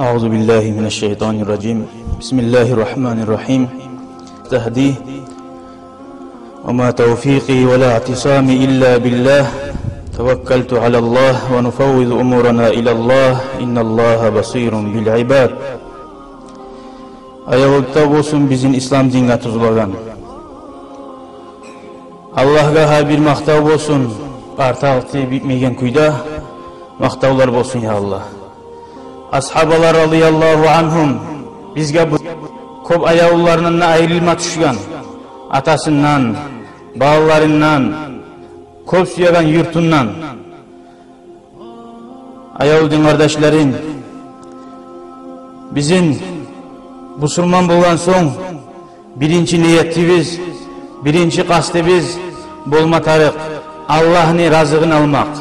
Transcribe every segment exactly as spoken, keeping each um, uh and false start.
أعوذ بالله من الشيطان الرجيم. بسم الله الرحمن الرحيم. تهدي. وما توفيقي ولا اعتصامي إلا بالله. توكلت على الله ونفوض أمورنا إلى الله. إن الله بصير بالعباد. Аявлукъда болсун бизин ислам динге тюзлеген. Аллагьгъа гьар бир макътав болсун, артыкъ битмейген кюйде макътавлар болсун, я Аллагь. Асгьабалар, радияллагьу ангьум, бизге бу кёп аявлуларындан айрылма тюшген, атасындан, балаларындан, кёп сюеген юртундан. Аявлу дин къардашларым, бизин бусурман болгъан сонг, биринчи ниетибиз, биринчи къастыбыз болма тарыкъ Аллагьны разилигин алмакъ.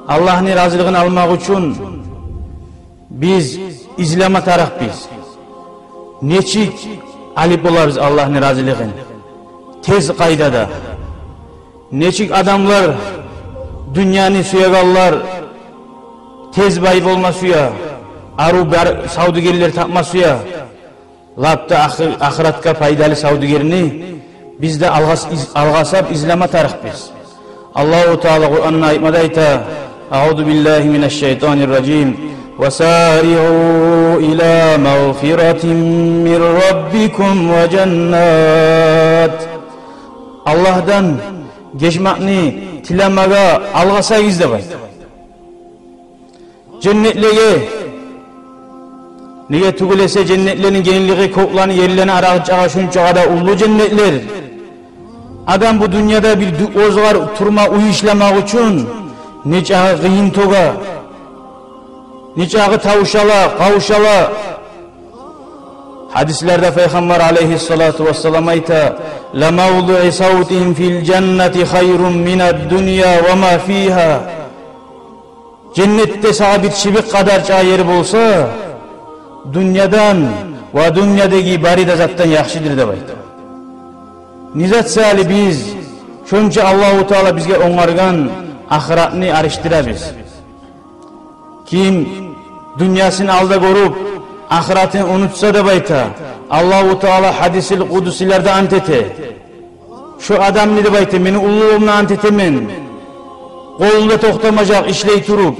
Аллагьны разилигин алмакъ учун биз излеме тарыкъбыз. Нечик алып болабыз Аллагьны разилигин? Тез къайдада. Нечик адамлар, дюньяны сюегенлер, тез бай болма сюе, арив бар савдюгерлер тапма сюе. Лап да ахы-, ахыратгъа пайдалы савдюгерни биз де алгъас-, из-, алгъасап излеме тарыкъбыз. Аллагьу Таала Къуранда айтмада айта: أعوذ بالله من الشيطان الرجيم. وسارعوا إلى مغفرة من ربكم وجنة. Аллагьдан гечмекни тилемеге алгъасагъыз деп айта. Женнетлеге. Неге тюгюл эсе, женнетлени генглиги кёклени, ерлени арасы чакъы, шунчакъы да уллу женнетлер. Адам бу дюньяда бир дю-, оьзюне турма уьй ишлемек учун нечакъы къыйын тёге, нечакъы тавушала, къавушала. Гьадислерде Пайхаммар алейгьиссалату вассалам айта: لموضع سوط في الجنة خير من الدنيا وما فيها. Женнетде сагъа бир чыбыкъ къадарча ер болса, дюньядан ва дюньядагъы бары да затдан яхшыдыр деп айта. Не зат саялы биз шонча Аллагьу Таала бизге онгаргъан ахыратны алышдырабыз? Ким дюньясын алда гёрюп, ахыратын унутса деп айта, Аллагьу Таала гьадисил къудусилерде ант эте. Шо адамны деп айта, мени уллулугъумдан ант этемен, къолу да токътамажакъ ишлей туруп,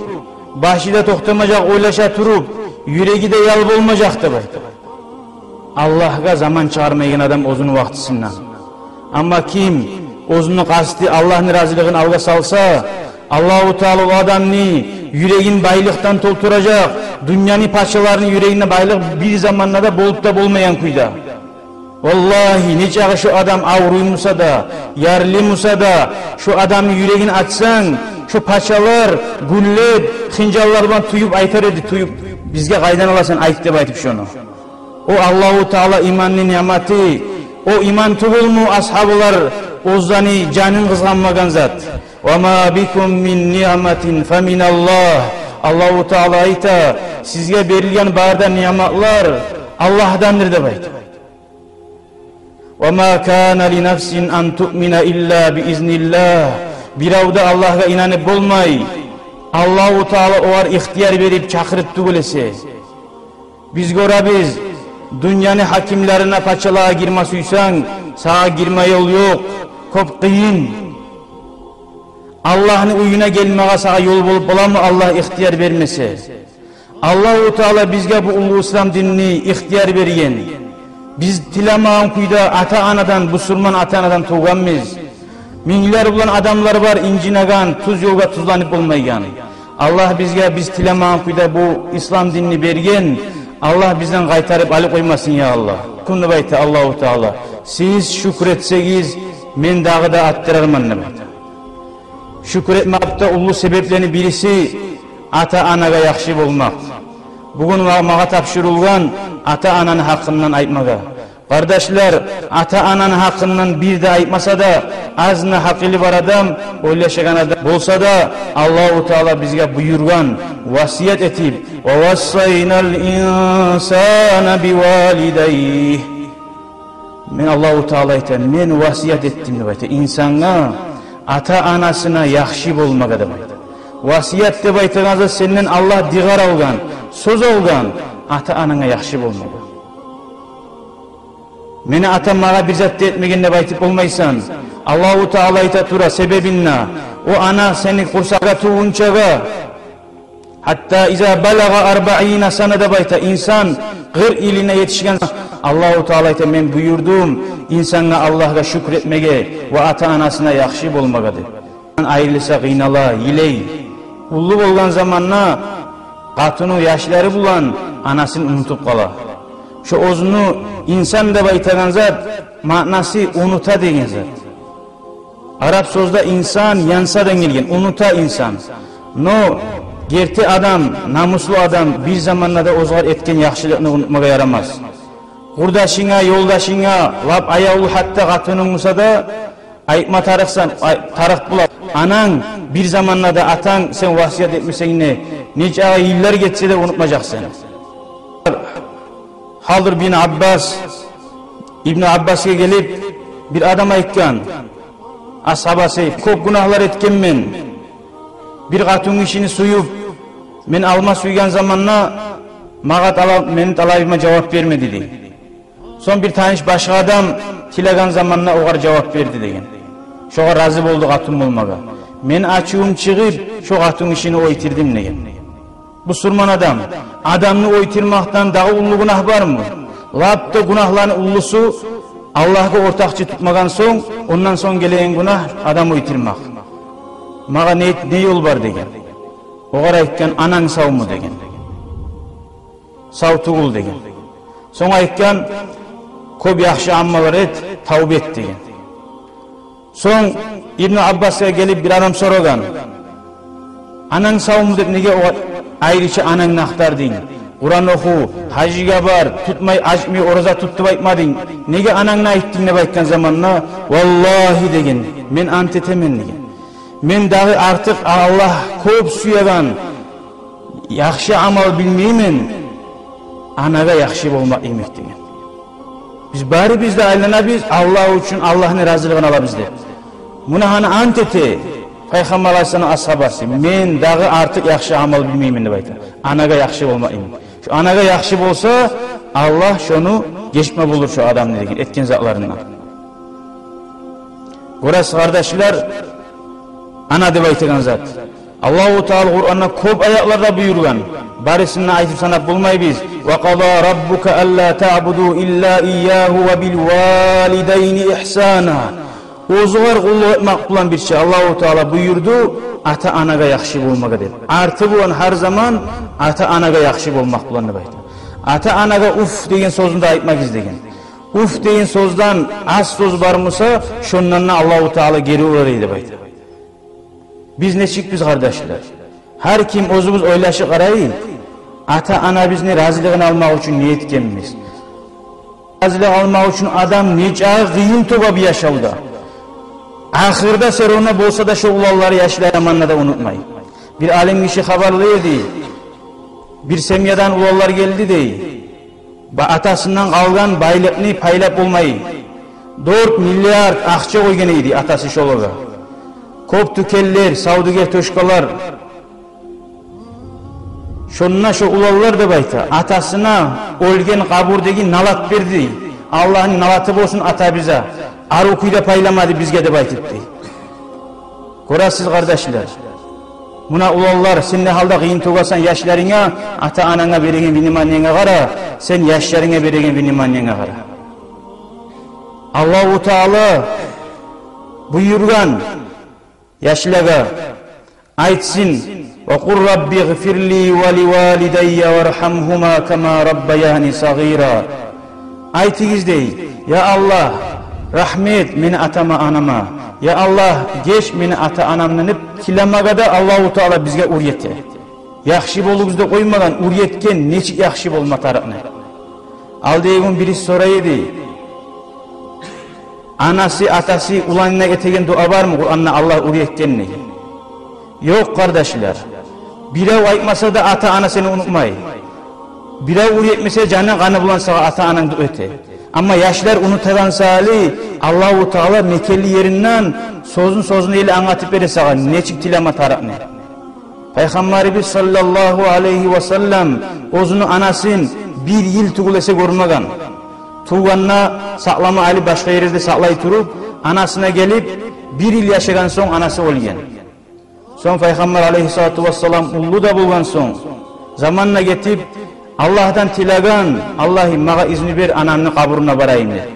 башы да токътамажакъ ойлаша туруп, юреги де ял болмажакъ деп айта. Аллагьгъа заман чыгъармайгъан адам оьзюню вакътисинден. Амма ким оьзюню къасты Аллагьны разилигин алгъа салса, Аллагьу Таала о адамны юрегин байлыкъдан толтуражакъ, дюньяны пачаларыны юрегинде байлыкъ бир заманда да болуп да болмайгъан кюйде. Валлагьи, нечакъы шо адам авруй буса да, ярлы буса да, шо адамны юрегин ачсанг, шо пачалар гюллеп, хынжаллар булан тююп айтар эди, тююп: «Бизге къайдан аласан, айт», — деп айтып шону. О Аллагьу Таала иманны ниъматы, о иман тюгюлмю, асгьабалар, оьзлени жанын къызгъанмагъан зат? «Ва ма бикум мин ниъматин фа миналлагь». Аллагьу Таала айта: «Сизге берилген бары да ниъматлар Аллагьдандыр», — деп айта. «Ва ма кана ли нафсин ан туъмина илла би изниллагь». Бирев де Аллагьгъа инанып болмай, Аллагьу Таала огъар ихтияр берип чакъырып тюгюл эсе. Биз гёребиз, дюньяны гьакимлерине, пачалагъа гирме сюйсенг, сагъа гирме ёл ёкъ, кёп къыйын. Аллагьны уьюне гелмеге сагъа ёл болуп боламы, Аллагь ихтияр бермесе? Аллагьу Таала бизге бу уллу ислам динни ихтияр берген. Биз тилемеген кюйде ата-анадан, бусурман ата-анадан тувгъанбыз. Минглер булан адамлар бар инжинеген, тюз ёлгъа тюзленип болмайгъан. Аллагь бизге, биз тилемеген кюйде бу ислам динни берген. Аллагь бизден къайтарып алып къоймасын, я Аллагь. Шону деп айта Аллагьу Таала: «Сиз шюкюр этсегиз, мен дагъы да артдырарман», — деп айта. Шюкюр этмекде уллу себеплени бириси — ата-анагъа яхшы болмакъ. Бугюн ма-, магъа тапшурулгъан ата-ананы гьакъындан айтмагъа. Къардашлар, ата-ананы гьакъындан бир де айтмаса да, азына гьакъылы бар адам, ойлашагъан адам болса да, Аллагьу Таала бизге буюргъан, васият этип: «Ва вассайнал инсана би валидайгь». Мен, Аллагьу Таала айта, мен васият этдим деп айта инсангъа ата-анасына яхшы болмагъа деп айта. Васият деп айтагъан зат сенден Аллагь дыгъар алгъан, сёз алгъан. ата-ананга яхшы болмагъа. «Мени атам магъа бир зат да этмеген» деп айтып болмайсан. Аллагьу Таала айта тура себебин де: «О ана, сени къурсакъда тувгъунчагъа, гьатта иза балагъа арбаина сана», — деп айта, инсан къыркъ йылына етишген, Аллагьу Таала айта: «Мен буюрдум инсангъа Аллагьгъа шюкюр этмеге ва ата-анасына яхшы болмагъа», — деп. Айрылса къыйнала, йылай. Уллу болгъан заманда къатыны яшлары булан анасын унутуп къала. Шо оьзюню инсан деп айтагъан зат маънасы унута деген зат. Арап сёзде инсан янсадан гелген, унута инсан. Но герти адам, намуслу адам бир заманда да оьзгер этген яхшылыкъны унутмагъа ярамас. Къурдашынга, ёлдашынга, лап аявлу, гьатта къатынынг буса да, айтма тарыкъсан, ай-, тарыкъ бола. Ананг бир заманда да, атанг, сен васият этмесенг де, нече йыллар гетсе де, унутмажакъсан. Гьалдыр бин Аббас, Ибну Аббасгъа гелип бир адам айтгъан, асгьабасы: «Кёп гюнагьлар этгенмен. Бир къатынгишини сююп, мен алма сюйген заманда, магъа тала-, мени талабыма жавап бермеди», — дей. Сонг бир таныш башгъа адам тилеген заманда огъар жавап берди деген. Шогъар рази болду къатын болмагъа. «Мен ачувум чыгъып, шо къатынгишини оьлтюрдюм», — деген. Бусурман адам адамны оьлтюрмекден дагъы уллу гюнагь бармы? Лап да гюнагьланы уллусу — Аллагьгъа ортакъчы тутмагъан сонг, ондан сонг гелеген гюнагь — адам оьлтюрмек. «Магъа не, не ёл бар?» — деген. Огъар айтгъан: «Ананг савму?» — деген. «Сав тюгюл», — деген. Сонг айтгъан: «Кёп яхшы амаллар эт, тавба эт», — деген. Сонг Ибну Аббасгъа гелип бир адам сорагъан: «Ананг савму деп, неге о айрыча анангны ахтардынг? Къуран оху, гьажгъа бар, тутмай, ачмай ораза тут деп айтмадынг. Неге анангны айтдынг?» — деп айтгъан заманда: «Валлагьи, — деген, — мен ант этемен, — деген, — мен дагъы артыкъ Аллагь кёп сюеген яхшы амал билмеймен, анагъа яхшы болмакъ йимик», — деген. Биз барыбыз да айланабыз Аллагь учун, Аллагьны разилигин алабыз деп. Муна гьана ант эте Пайхаммар алайгьиссалам асгьабасы: «Мен дагъы артыкъ яхшы амал билмеймен, — деп айта, — анагъа яхшы болмакъ йимик». Шо анагъа яхшы болса, Аллагь шону гечме болур шо адамны деген этген затларындан. Гёресиз, къардашлар, ана деп айтагъан зат. Аллагьу Таала Къуранда кёп аятларда буюргъан. Барысын да айтып санап болмайбыз. «Ва къада раббука алла таъбуду илла ийягьу ва бил валидайни ихсана». Оьзюгер къуллукъ этмек булан бирче Аллагьу Таала буюрду ата-анагъа яхшы болмагъа деп. Арты булан гьар заман ата-анагъа яхшы болмакъ булан деп айта. Ата-анагъа уф деген сёзню де айтмагъыз деген. Уф деген сёзден аз сёз бар буса, шондан да Аллагьу Таала гери ура дей деп айта. Биз нечикбиз, къардашлар? Гьар ким оьзюбюз ойлашып къарайыкъ. Ата-анабызны разилигин алмакъ учун не этгенбиз? Разилик алмакъ учун адам нечакъы къыйын тёге бу яшавда. Ахырда всё равно болса да шо уланлары, яшлары заманда да унутмай. Бир алим гиши хабарлай эди. Бир семьядан уланлар гелди дей. Ба-, атасындан къалгъан байлыкъны пайлап болмай, дёрт миллиард акъча къойгъан эди атасы шолагъа. Кёп тюкенлер, савдюгер точкалар. Шонда шо уланлар деп айта, атасына оьлген къабурдагъы налат берди. «Аллагьны налаты болсун атабызгъа, арив кюйде пайламады бизге», — деп айтыпды. Гёресиз, къардашлар. Муна уланлар, сен не гьалда къыйын тёгесен яшларынга, ата-ананга береген вниманиенге къара, сен яшларынга береген вниманиенге къара. Аллагьу Таала буюргъан яшлагъа, айтсын: «Ва къул рабби гъфирли ва ли валидайя вархамгьума кама раббаяни сагъира». Айтыгъыз дей: «Я Аллагь, рагьмат мени атама, анама. Я Аллагь, геч мени ата-анамны», — деп тилемеге де Аллагьу Таала бизге уьйрете. Яхшы болугъуз деп къоймагъан, уьйретген нечик яхшы болма тарыкъны. Алдагъы гюн бириси сорай эди: анасы, атасы уланына этеген дуа бармы Къуранда Аллагь уьйретгенни? Ёкъ, къардашлар. Бирев айтмаса да, ата-ана сени унутмай. Бирев уьйретмесе, жаны-къаны булан сагъа ата-ананг дуа эте. Амма яшлар унутагъан саялы Аллагьу Таала мекенли еринден сёзюн-сёзюн эли англатып бере сагъа, нечик тилеме тарыкъны. Пайхаммарыбыз саллаллагьу алайгьи ва саллам оьзюню анасын бир йыл тюгюл эсе гёрмеген. Тувгъанда сакълама алып, башгъа ерлерде сакълай туруп, анасына гелип, бир йыл яшагъан сонг анасы оьлген. Сонг Пайхаммар алайгьиссалату вассалам уллу да болгъан сонг, заман да гетип, Аллагьдан тилеген: «Аллагьым, магъа изну бер, анамны къабуруна барайым», — деп.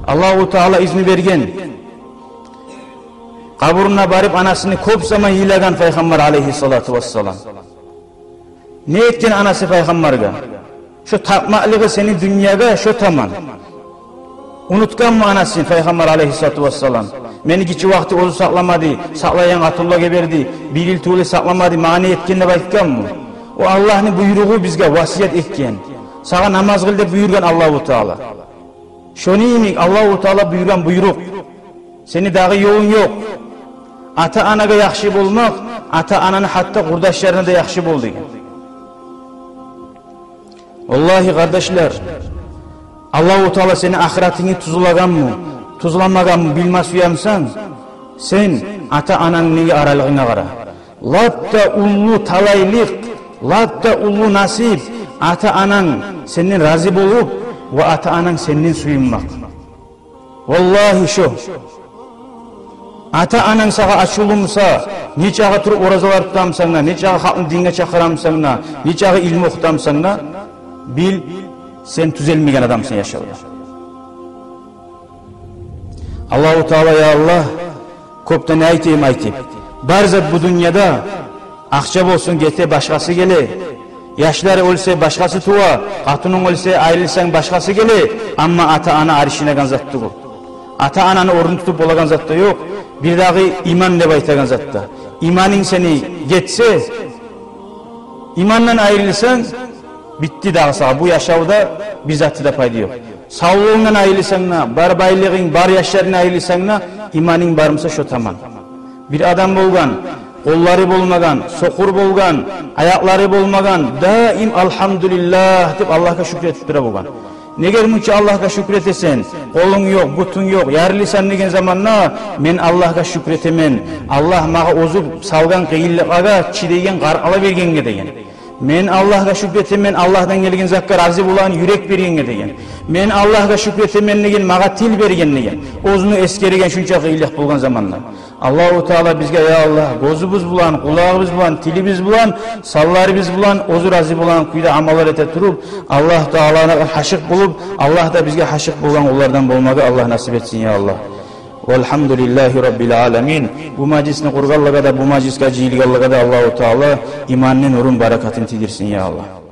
Аллагьу Таала изну берген. Къабуруна барып, анасыны кёп заман йылагъан Пайхаммар алайгьиссалату вассалам. Не этген анасы Пайхаммаргъа? Шо тапмакълыгъы сени дюньягъа шо таман. Унутгъанмы анасын Пайхаммар алайгьиссалату вассалам? «Мени гиччи вакъти оьзю сакъламады, сакълайгъан къатынлагъа берди, бир йыл тюгюл сакъламады, магъа не этген?» — деп айтгъанмы? О Аллагьны буйругъу бизге васият этген. Сагъа намаз къыл деп буюргъан Аллагьу Таала. Шону йимик Аллагьу Таала буюргъан буйрукъ. Сени дагъы ёлунг ёкъ. Ата-анагъа яхшы болмакъ, ата-ананы гьатта къурдашларына да яхшы бол деген. Валлагьи, къардашлар, Аллагьу Таала сени ахыратынгны тюзлегенми, тюзлемегенми билме сюемсен, сен ата-анангны аралыгъынга къара. Лап да уллу талайлыкъ, лап да уллу насип — ата-ананг сенден рази болуп ва ата-ананг сенден сююнмек. Валлагьи, шо. Ата-ананг сагъа ачувлу буса, нечакъы туруп оразалар тута бусанг да, нечакъы халкъны динге чакъыра бусанг да, нечакъы илму охута бусанг да, бил, сен тюзелмеген адамсан яшавда. Аллагьу Таала, я Аллагь, кёпден айтайым айтып. Бар зат бу дюньяда, акъча болсун, гете, башгъасы геле. Яшлар оьлсе, башгъасы тува, къатынынг оьлсе, айрылсанг, башгъасы геле. Амма ата-ана алышынагъан зат тюгюл. Ата-ананы орнун тутуп болагъан зат да ёкъ. Бирдагъы иман деп айтагъан зат да. Иманынг сени гетсе, имандан айрылсанг, битди дагъы сагъа. Бу яшавда бир заты да пайда ёкъ. Савлугъунгдан айрылсанг да, бар байлыгъынг, бар яшларынгдан айрылсанг да, иманынг бар буса, шо таман. Бир адам болгъан, къоллары болмагъан, сокъур болгъан, аякълары болмагъан, даим «Алгьамдулиллагь» деп Аллагьгъа шюкюр этип тура болгъан. Неге мунча Аллагьгъа шюкюр этесен? Къолунг ёкъ, бутунг ёкъ, ярлысан деген заманда: «Мен Аллагьгъа шюкюр этемен. Аллагь магъа оьзю салгъан къыйынлыкълагъа чыдайгъан къаркъара бергенге», — деген. «Мен Аллагьгъа шюкюр этемен, Аллагьдан гелген затгъа рази болагъан юрек бергенге», — деген. «Мен Аллагьгъа шюкюр этемен», — деген, «магъа тил берген», — деген. Оьзюню эсгерген шунча къыйынлыкъ болгъан заманда. Аллагьу Таала бизге, я Аллагь, гёзюбюз булан, къулагъыбыз булан, тилибиз булан, санларыбыз булан оьзю рази болагъан кюйде амаллар эте туруп, Аллагь Таалагъа гьашыкъ болуп, Аллагь да бизге гьашыкъ болгъан къуллардан болмагъа Аллагь насип этсин, я Аллагь. Валгьамдулиллагьи раббил аламин. Бу мажлисни къургъанлагъа да, бу мажлисге жыйылгъанлагъа да Аллагьу Таала иманны нурун, баракатын тийдирсин, я Аллагь.